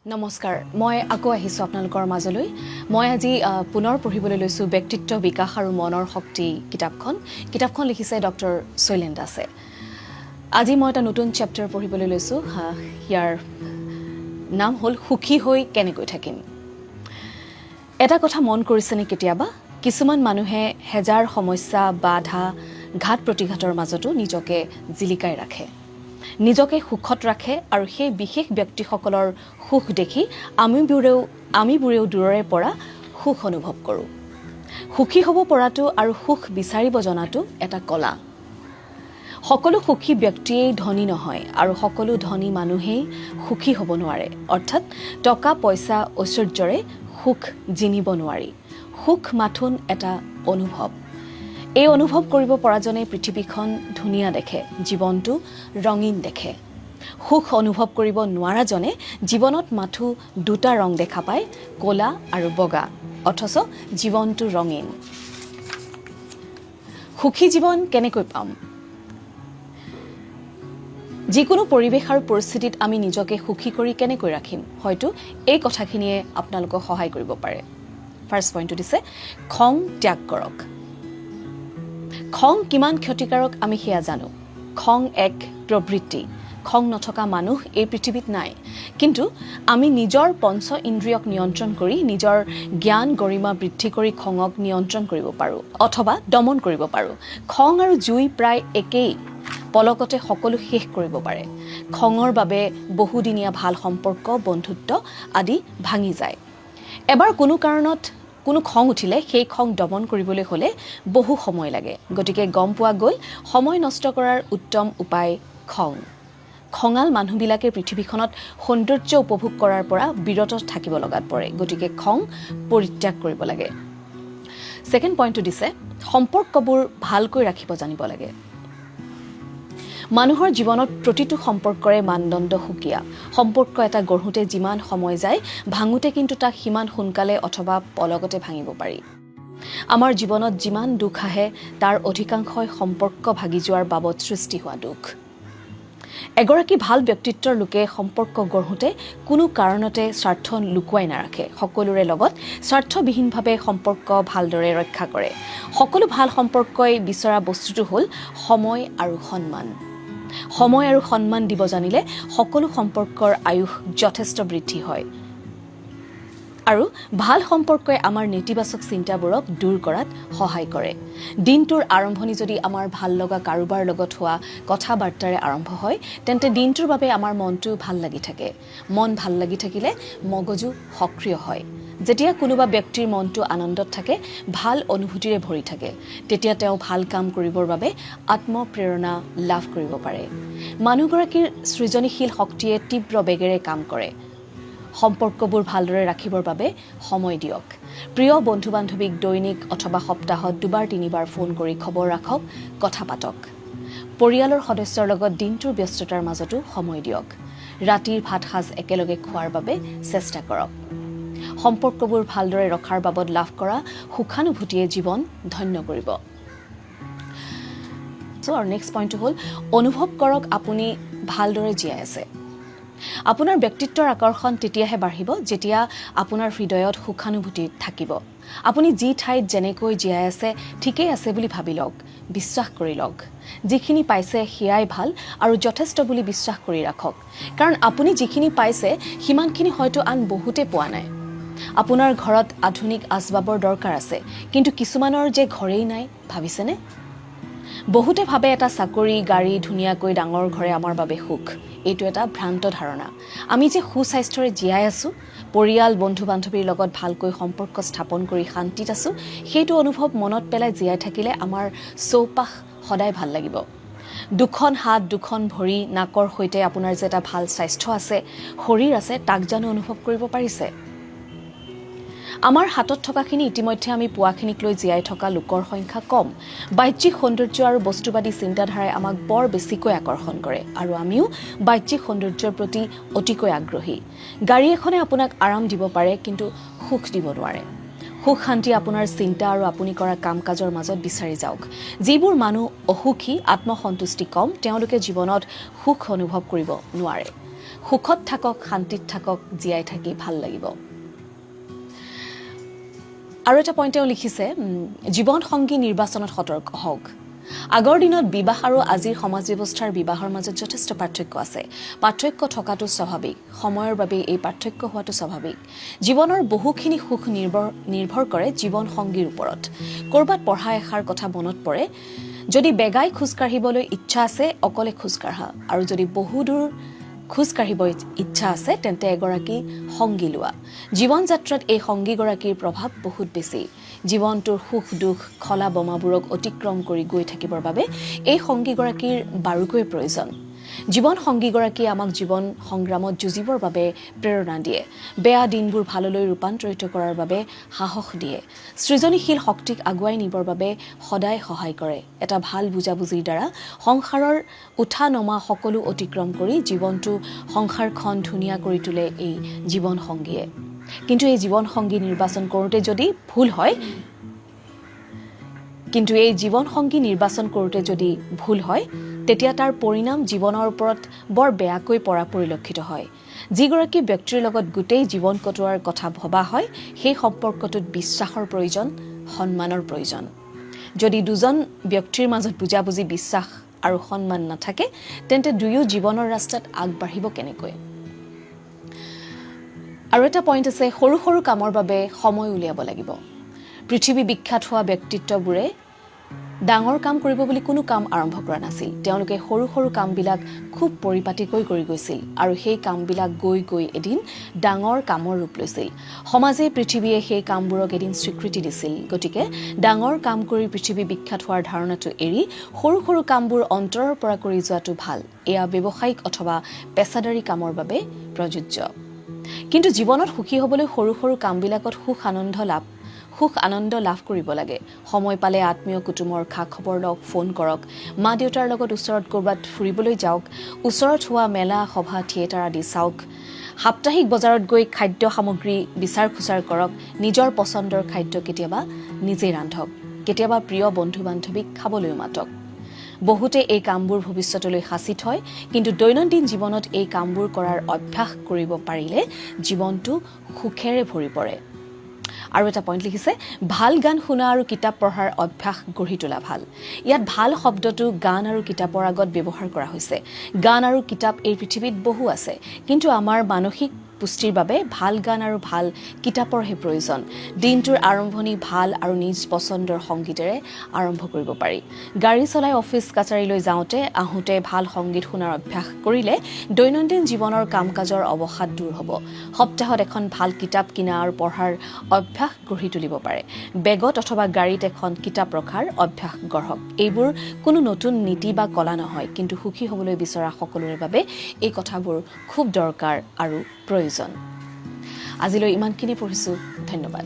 নমস্কাৰ, মই আকৌ আহিছোঁ আপোনালোকৰ মাজলৈ। মই আজি পুনৰ পঢ়িবলৈ লৈছোঁ ব্যক্তিত্ব বিকাশ আৰু মনৰ শক্তি কিতাপখন। কিতাপখন লিখিছে ডক্টৰ শৈলেন দাসে। আজি মই এটা নতুন চেপ্টাৰ পঢ়িবলৈ লৈছোঁ। ইয়াৰ নাম হ'ল সুখী হৈ কেনেকৈ থাকিম। এটা কথা মন কৰিছেনে কেতিয়াবা? কিছুমান মানুহে হেজাৰ সমস্যা, বাধা, ঘাত প্ৰতিঘাতৰ মাজতো নিজকে জিলিকাই ৰাখে, নিজকে সুখত ৰাখে আৰু সেই বিশেষ ব্যক্তিসকলৰ সুখ দেখি আমিবোৰেও দূৰৰে পৰা সুখ অনুভৱ কৰোঁ। সুখী হ'ব পৰাটো আৰু সুখ বিচাৰিব জনাটো এটা কলা। সকলো সুখী ব্যক্তিয়েই ধনী নহয় আৰু সকলো ধনী মানুহেই সুখী হ'ব নোৱাৰে। অৰ্থাৎ টকা পইচা, ঐশ্বৰ্যৰে সুখ জিনিব নোৱাৰি। সুখ মাথোন এটা অনুভৱ। এই অনুভৱ কৰিব পৰাজনে পৃথিৱীখন ধুনীয়া দেখে, জীৱনটো ৰঙীন দেখে। সুখ অনুভৱ কৰিব নোৱাৰাজনে জীৱনত মাথো দুটা ৰং দেখা পায়, ক'লা আৰু বগা, অথচ জীৱনটো ৰঙীন। সুখী জীৱন কেনেকৈ পাম? যিকোনো পৰিৱেশ আৰু পৰিস্থিতিত আমি নিজকে সুখী কৰি কেনেকৈ ৰাখিম? হয়তো এই কথাখিনিয়ে আপোনালোকক সহায় কৰিব পাৰে। ফাৰ্ষ্ট পইণ্টটো দিছে, খং ত্যাগ কৰক। খং কিমান ক্ষতিকাৰক আমি সেয়া জানো। খং এক প্ৰবৃত্তি। খং নথকা মানুহ এই পৃথিৱীত নাই। কিন্তু আমি নিজৰ পঞ্চ ইন্দ্ৰিয়ক নিয়ন্ত্ৰণ কৰি, নিজৰ জ্ঞান গৰিমা বৃদ্ধি কৰি খঙক নিয়ন্ত্ৰণ কৰিব পাৰোঁ অথবা দমন কৰিব পাৰোঁ। খং আৰু জুই প্ৰায় একেই, পলকতে সকলো শেষ কৰিব পাৰে। খঙৰ বাবে বহুদিনীয়া ভাল সম্পৰ্ক, বন্ধুত্ব আদি ভাঙি যায়। এবাৰ কোনো কাৰণত কোনো খং উঠিলে সেই খং দমন কৰিবলৈ হ'লে বহু সময় লাগে। গতিকে গম পোৱা গ'ল, সময় নষ্ট কৰাৰ উত্তম উপায় খং। খঙাল মানুহবিলাকে পৃথিৱীখনত সৌন্দৰ্য উপভোগ কৰাৰ পৰা বিৰত থাকিব লগাত পৰে। গতিকে খং পৰিত্যাগ কৰিব লাগে। ছেকেণ্ড পইণ্টটো দিছে, সম্পৰ্কবোৰ ভালকৈ ৰাখিব জানিব লাগে। মানুহৰ জীৱনত প্ৰতিটো সম্পৰ্কৰে মানদণ্ড সুকীয়া। সম্পৰ্ক এটা গঢ়োঁতে যিমান সময় যায়, ভাঙোতে কিন্তু তাক সিমান সোনকালে অথবা পলকতে ভাঙিব পাৰি। আমাৰ জীৱনত যিমান দুখ আহে, তাৰ অধিকাংশই সম্পৰ্ক ভাগি যোৱাৰ বাবদ সৃষ্টি হোৱা দুখ। এগৰাকী ভাল ব্যক্তিত্বৰ লোকে সম্পৰ্ক গঢ়োঁতে কোনো কাৰণতে স্বাৰ্থ লুকুৱাই নাৰাখে। সকলোৰে লগত স্বাৰ্থবিহীনভাৱে সম্পৰ্ক ভালদৰে ৰক্ষা কৰে। সকলো ভাল সম্পৰ্কই বিচৰা বস্তুটো হ'ল সময় আৰু সন্মান। সময় আৰু সন্মান দিব জানিলে সকলো সম্পৰ্কৰ আয়ুস যথেষ্ট বৃদ্ধি হয় আৰু ভাল সম্পৰ্কই আমাৰ নেতিবাচক চিন্তাবোৰক দূৰ কৰাত সহায় কৰে। দিনটোৰ আৰম্ভণি যদি আমাৰ ভাল লগা কাৰোবাৰ লগত হোৱা কথা বাৰ্তাৰে আৰম্ভ হয়, তেন্তে দিনটোৰ বাবে আমাৰ মনটো ভাল লাগি থাকে। মন ভাল লাগি থাকিলে মগজু সক্ৰিয় হয়। যেতিয়া কোনোবা ব্যক্তিৰ মনটো আনন্দত থাকে, ভাল অনুভূতিৰে ভৰি থাকে, তেতিয়া তেওঁ ভাল কাম কৰিবৰ বাবে আত্মপ্ৰেৰণা লাভ কৰিব পাৰে। মানুহগৰাকীৰ সৃজনীশীল শক্তিয়ে তীব্ৰ বেগেৰে কাম কৰে। সম্পৰ্কবোৰ ভালদৰে ৰাখিবৰ বাবে সময় দিয়ক। প্ৰিয় বন্ধু বান্ধৱীক দৈনিক অথবা সপ্তাহত দুবাৰ তিনিবাৰ ফোন কৰি খবৰ ৰাখক, কথা পাতক। পৰিয়ালৰ সদস্যৰ লগত দিনটোৰ ব্যস্ততাৰ মাজতো সময় দিয়ক। ৰাতিৰ ভাত সাজ একেলগে খোৱাৰ বাবে চেষ্টা কৰক। সম্পৰ্কবোৰ ভালদৰে ৰখাৰ বাবদ লাভ কৰা সুখানুভূতিয়ে জীৱন ধন্য কৰিব। চ' আৰু নেক্সট পইণ্টটো হ'ল, অনুভৱ কৰক আপুনি ভালদৰে জীয়াই আছে। আপোনাৰ ব্যক্তিত্বৰ আকৰ্ষণ তেতিয়াহে বাঢ়িব যেতিয়া আপোনাৰ হৃদয়ত সুখানুভূতি থাকিব। আপুনি যি ঠাইত যেনেকৈ জীয়াই আছে, ঠিকেই আছে বুলি ভাবি লওক, বিশ্বাস কৰি লওক। যিখিনি পাইছে সেয়াই ভাল আৰু যথেষ্ট বুলি বিশ্বাস কৰি ৰাখক। কাৰণ আপুনি যিখিনি পাইছে, সিমানখিনি হয়তো আন বহুতে পোৱা নাই। আপোনাৰ ঘৰত আধুনিক আচবাবৰ দৰকাৰ আছে, কিন্তু কিছুমানৰ যে ঘৰেই নাই, ভাবিছেনে? বহুতে ভাবে এটা চাকৰি, গাড়ী, ধুনীয়াকৈ ডাঙৰ ঘৰে আমাৰ বাবে সুখ। এইটো এটা ভ্ৰান্ত ধাৰণা। আমি যে সুস্বাস্থ্যৰে জীয়াই আছোঁ, পৰিয়াল, বন্ধু বান্ধৱীৰ লগত ভালকৈ সম্পৰ্ক স্থাপন কৰি শান্তিত আছোঁ, সেইটো অনুভৱ মনত পেলাই জীয়াই থাকিলে আমাৰ চৌপাশ সদায় ভাল লাগিব। দুখন হাত, দুখন ভৰি, নাকৰ সৈতে আপোনাৰ যে এটা ভাল স্বাস্থ্য আছে, শৰীৰ আছে, তাক জানো অনুভৱ কৰিব পাৰিছে? আমাৰ হাতত থকাখিনি ইতিমধ্যে আমি পোৱাখিনিক লৈ জীয়াই থকা লোকৰ সংখ্যা কম। বাহ্যিক সৌন্দৰ্য আৰু বস্তুবাদী চিন্তাধাৰাই আমাক বৰ বেছিকৈ আকৰ্ষণ কৰে আৰু আমিও বাহ্যিক সৌন্দৰ্যৰ প্ৰতি অতিকৈ আগ্ৰহী। গাড়ী এখনে আপোনাক আৰাম দিব পাৰে, কিন্তু সুখ দিব নোৱাৰে। সুখ শান্তি আপোনাৰ চিন্তা আৰু আপুনি কৰা কাম কাজৰ মাজত বিচাৰি যাওক। যিবোৰ মানুহ অসুখী, আত্মসন্তুষ্টি কম, তেওঁলোকে জীৱনত সুখ অনুভৱ কৰিব নোৱাৰে। সুখত থাকক, শান্তিত থাকক, জীয়াই থাকি ভাল লাগিব। আৰু এটা পইণ্ট তেওঁ লিখিছে, জীৱন সংগী নিৰ্বাচনত সতৰ্ক হওক। আগৰ দিনত বিবাহ আৰু আজিৰ সমাজ ব্যৱস্থাৰ বিবাহৰ মাজত যথেষ্ট পাৰ্থক্য আছে। পাৰ্থক্য থকাটো স্বাভাৱিক। সময়ৰ বাবে এই পাৰ্থক্য হোৱাটো স্বাভাৱিক। জীৱনৰ বহুখিনি সুখ নিৰ্ভৰ কৰে জীৱন সংগীৰ ওপৰত। ক'ৰবাত পঢ়া এষাৰ কথা মনত পৰে, যদি বেগাই খোজকাঢ়িবলৈ ইচ্ছা আছে, অকলে খোজকাঢ়া, আৰু যদি বহুদূৰ খোজ কাঢ়িব ইচ্ছা আছে, তেন্তে এগৰাকী সংগী লোৱা। জীৱন যাত্ৰাত এই সংগীগৰাকীৰ প্ৰভাৱ বহুত বেছি। জীৱনটোৰ সুখ দুখ, খলা বমাবোৰক অতিক্ৰম কৰি গৈ থাকিবৰ বাবে এই সংগীগৰাকীৰ বাৰুকৈ প্ৰয়োজন। জীৱন সংগীগৰাকীয়ে আমাক জীৱন সংগ্ৰামত যুঁজিবৰ বাবে প্ৰেৰণা দিয়ে, বেয়া দিনবোৰ ভাললৈ ৰূপান্তৰিত কৰাৰ বাবে সাহস দিয়ে, সৃজনীশীল শক্তিক আগুৱাই নিবৰ বাবে সদায় সহায় কৰে। এটা ভাল বুজাবুজিৰ দ্বাৰা সংসাৰৰ উঠা নমা সকলো অতিক্ৰম কৰি জীৱনটো, সংসাৰখন ধুনীয়া কৰি তোলে এই জীৱন সংগীয়ে। কিন্তু এই জীৱন সংগী নিৰ্বাচন কৰোঁতে যদি ভুল হয়, তেতিয়া তাৰ পৰিণাম জীৱনৰ ওপৰত বৰ বেয়াকৈ পৰা পৰিলক্ষিত হয়। যিগৰাকী ব্যক্তিৰ লগত গোটেই জীৱন কটোৱাৰ কথা ভবা হয়, সেই সম্পৰ্কটোত বিশ্বাসৰ প্ৰয়োজন, সন্মানৰ প্ৰয়োজন। যদি দুজন ব্যক্তিৰ মাজত বুজাবুজি, বিশ্বাস আৰু সন্মান নাথাকে, তেন্তে দুয়ো জীৱনৰ ৰাস্তাত আগবাঢ়িব কেনেকৈ? আৰু এটা পইণ্ট আছে, সৰু সৰু কামৰ বাবে সময় উলিয়াব লাগিব। পৃথিৱী বিখ্যাত হোৱা ব্যক্তিত্ববোৰে ডাঙৰ কাম কৰিব বুলি কোনো কাম আৰম্ভ কৰা নাছিল। তেওঁলোকে সৰু সৰু কামবিলাক খুব পৰিপাটিকৈ কৰি গৈছিল আৰু সেই কামবিলাক গৈ গৈ এদিন ডাঙৰ কামৰ ৰূপ লৈছিল। সমাজে, পৃথিৱীয়ে সেই কামবোৰক এদিন স্বীকৃতি দিছিল। গতিকে ডাঙৰ কাম কৰি পৃথিৱী বিখ্যাত হোৱাৰ ধাৰণাটো এৰি সৰু সৰু কামবোৰ অন্তৰৰ পৰা কৰি যোৱাটো ভাল। এয়া ব্যৱসায়িক অথবা পেছাদাৰী কামৰ বাবে প্ৰযোজ্য। কিন্তু জীৱনত সুখী হ'বলৈ সৰু সৰু কামবিলাকত সুখ আনন্দ লাভ কৰিব লাগে। সময় পালে আত্মীয় কুটুমৰ খা খবৰ লওক, ফোন কৰক, মা দেউতাৰ লগত ওচৰত ক'ৰবাত ফুৰিবলৈ যাওক, ওচৰত হোৱা মেলা, সভা, থিয়েটাৰ আদি চাওক, সাপ্তাহিক বজাৰত গৈ খাদ্য সামগ্ৰী বিচাৰ খোচাৰ কৰক, নিজৰ পচন্দৰ খাদ্য কেতিয়াবা নিজে ৰান্ধক, কেতিয়াবা প্ৰিয় বন্ধু বান্ধৱীক খাবলৈও মাতক। বহুতে এই কামবোৰ ভৱিষ্যতলৈ সাঁচি থয়, কিন্তু দৈনন্দিন জীৱনত এই কামবোৰ কৰাৰ অভ্যাস কৰিব পাৰিলে জীৱনটো সুখেৰে ভৰি পৰে। আৰু এটা পইণ্ট লিখিছে, ভাল গান শুনা আৰু কিতাপ পঢ়াৰ অভ্যাস গঢ়ি তোলা ভাল। ইয়াত ভাল শব্দটো গান আৰু কিতাপৰ আগত ব্যৱহাৰ কৰা হৈছে। গান আৰু কিতাপ এই পৃথিৱীত বহু আছে, কিন্তু আমাৰ মানসিক পুষ্টিৰ বাবে ভাল গান আৰু ভাল কিতাপৰহে প্ৰয়োজন। দিনটোৰ আৰম্ভণি ভাল আৰু নিজ পচন্দৰ সংগীতেৰে আৰম্ভ কৰিব পাৰি। গাড়ী চলাই অফিচ কাছাৰীলৈ যাওঁতে আহোঁতে ভাল সংগীত শুনাৰ অভ্যাস কৰিলে দৈনন্দিন জীৱনৰ কাম কাজৰ অৱসাদ দূৰ হ'ব। সপ্তাহত এখন ভাল কিতাপ কিনা আৰু পঢ়াৰ অভ্যাস গঢ়ি তুলিব পাৰে। বেগত অথবা গাড়ীত এখন কিতাপ ৰখাৰ অভ্যাস গঢ়ক। এইবোৰ কোনো নতুন নীতি বা কলা নহয়, কিন্তু সুখী হ'বলৈ বিচৰা সকলোৰে বাবে এই কথাবোৰ খুব দৰকাৰ আৰু প্ৰয়োজন। আজিলৈ ইমানখিনি পঢ়িছোঁ। ধন্যবাদ।